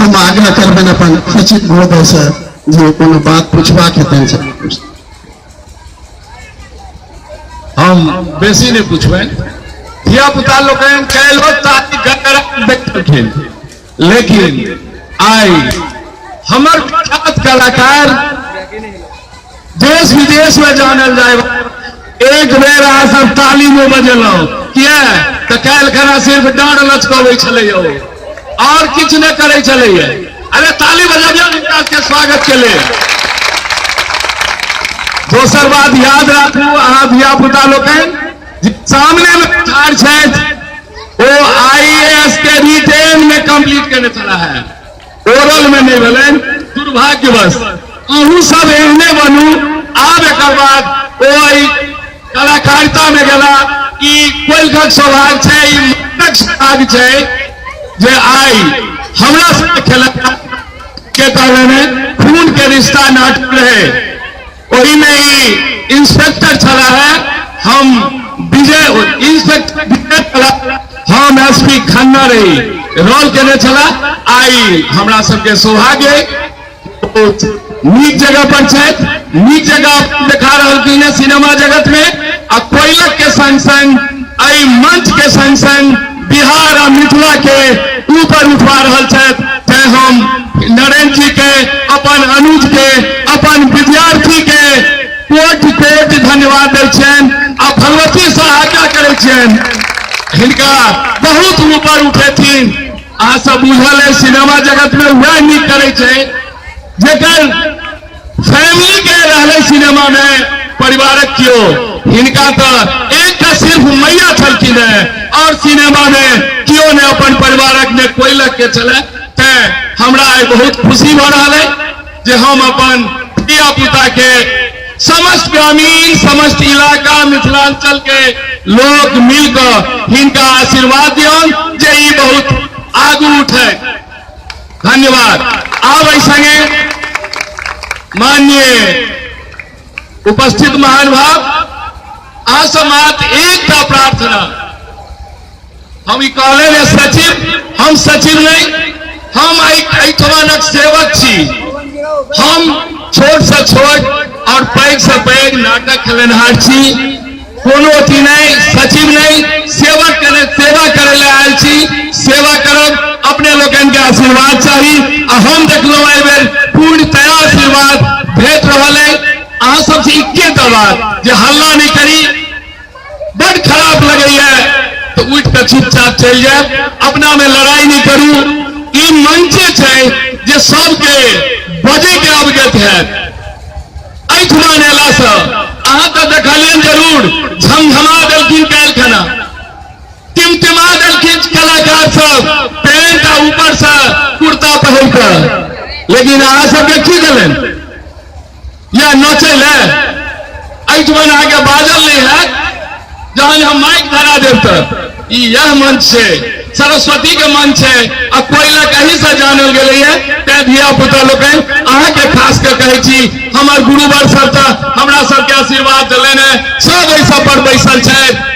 हम आग्रह करबनि अपन सचिव महोदय से जे कोनो बात पूछबाक हेतनि से। हम बेसी नहि पूछबनि। धिया पुता लोकनि काल्हिओ तारीख देखलखिन, लेकिन आइ हमर विख्यात कलाकार देश विदेश में जानल जाए, एक बेर अहाँ सब ताली में बजेलहुँ, किया तऽ काल्हि खना सिर्फ डाँड़ लचकबै छलैया और किछु नहि करै छलैया। अरे ताली बजबियौ हिनका के स्वागत के लेल। दोसर बात याद राखू अहाँ धिया पुता लोकनि, सामने में ठाढ़ छथि ओ आईएएस के रिटेन में कंप्लीट केने छलाह है, ओरल में नहीं भेलनि। दुर्भाग्यवश अहूँ सब एहने बनू। आब एकर बाद ओ कलाकारिता में गेला, ई कोइलखक सौभाग्य छै, ई मर्दक सौभाग्य छै जे आइ हमरा सब खेला के कहले खून के रिश्ता नाटक रहे, ओही में ई इंस्पेक्टर छला है, हम विजय इंस्पेक्टर विजय छला, हम एसपी खन्ना रही रोल केने छला। आइ हमरा सबके सौभाग्य बहुत नीक जगह पर छथि, नीक जगह देखा रहलखिन है सिनेमा जगत में, आ कोयलक के संग संग एहि मंच के संग संग बिहार आ मिथिला के ऊपर उठवा रहल छथि। तें हम नरेंद्र जी के, अपन अनुज के, अपन विद्यार्थी के कोटि कोटि धन्यवाद दै छियनि आ भगवती से आज्ञा करै छियनि हिनका बहुत ऊपर उठेथिन। अहाँ सब बुझल है सिनेमा जगत में वएह नीक करै छै जेकर फैमिली के रहलै सिनेमा में परिवारक कियो, हिनका तऽ एकटा सिर्फ मैया छलखिन है और सिनेमा में कियो ने अपन परिवारक ने कोइलक के छलै। तें हमरा आइ बहुत खुशी भऽ रहल है जे हम अपन धिया पुता के समस्त ग्रामीण समस्त इलाका मिथिलांचल के लोग मिलकर हिनका आशीर्वाद दियौन जे ई बहुत आगू उठे। धन्यवाद। आब एहि संगे माननीय उपस्थित महानुभाव, अहाँ सब मात्र एकटा प्रार्थना, हम ई कहले ने सचिव, हम सचिव नहीं, हम एहिठमानक सेवक छी। हम छोट से छोट और पैघ से पैघ नाटक खेलेनहार छी, कोनो अथी नहीं, सचिव नहीं, सेवक सेवा करे ले आयल छी, सेवा करब, अपने लोकनि के आशीर्वाद चाही। आ हम देखलहुँ एहि बेर पूर्णतया आशीर्वाद भेट रहल है। अहाँ सबसे इक्के बात जे हल्ला नहीं करी, बड़ खराब लगैया तो उठ के चुपचाप चलि जायब, अपना में लड़ाई नहीं करू। ई मंचे छै जे सबके बजे के अवगत है। एहिठमा एला से अहाँ तो देखलियनि जरूर, झमझमा देलखिन काल्हि खना, टिमटिमा देलखिन कलाकार सब पेंट आ ऊपर से कुर्ता पहिर कऽ, लेकिन अहाँ सबके की देलनि या नचै लए? एहिठमा अहाँके बाजल नहीं हैत जहन हम माइक धरा देब तऽ ई यह मंच छै, सरस्वती के मंच है आ कोयलक एही से जानल गेलैया। तें धिया पुता लोकनि अहाँके खास कऽ कहै छी, हमर गुरुवर सब तऽ हमरा सबके आशीर्वाद देलनि है, सब एहि सब पर बैसल छथि।